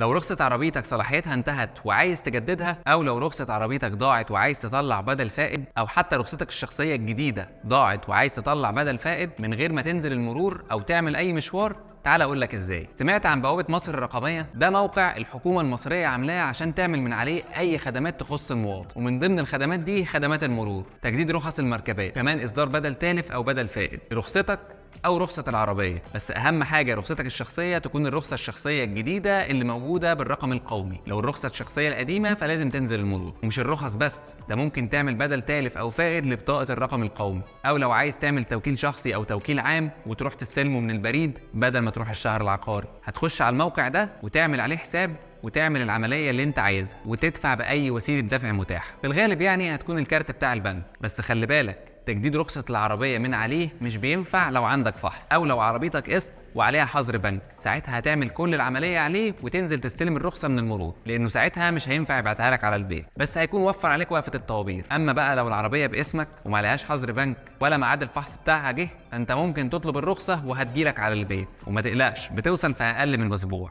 لو رخصة عربيتك صلاحيتها انتهت وعايز تجددها، أو لو رخصة عربيتك ضاعت وعايز تطلع بدل فائد، أو حتى رخصتك الشخصية الجديدة ضاعت وعايز تطلع بدل فائد من غير ما تنزل المرور أو تعمل أي مشوار، تعال أقول لك إزاي. سمعت عن بوابة مصر الرقمية؟ ده موقع الحكومة المصرية عاملاه عشان تعمل من عليه أي خدمات تخص المواطن، ومن ضمن الخدمات دي خدمات المرور، تجديد رخص المركبات، كمان إصدار بدل تالف أو بدل فائد رخصتك أو رخصة العربية. بس أهم حاجة رخصتك الشخصية تكون الرخصة الشخصية الجديدة اللي موجودة بالرقم القومي. لو الرخصة الشخصية القديمة فلازم تنزل المرور. ومش الرخص بس، ده ممكن تعمل بدل تالف أو فائد لبطاقة الرقم القومي، أو لو عايز تعمل توكيل شخصي أو توكيل عام وتروح تستلمه من البريد بدل ما تروح الشهر العقاري. هتخش على الموقع ده وتعمل عليه حساب وتعمل العملية اللي انت عايزها وتدفع بأي وسيلة دفع متاحة. في الغالب يعني هتكون الكارت بتاع البنك. بس خلي بالك، تجديد رخصة العربية من عليه مش بينفع لو عندك فحص أو لو عربيتك قسط وعليها حظر بنك. ساعتها هتعمل كل العملية عليه وتنزل تستلم الرخصة من المرور، لأنه ساعتها مش هينفع يبعتها لك على البيت، بس هيكون وفر عليك وقفة الطوابير. أما بقى لو العربية باسمك وما عليهاش حظر بنك ولا ميعاد الفحص بتاعها جه، فأنت ممكن تطلب الرخصة وهتجيلك على البيت، وما تقلقش بتوصل في أقل من أسبوع.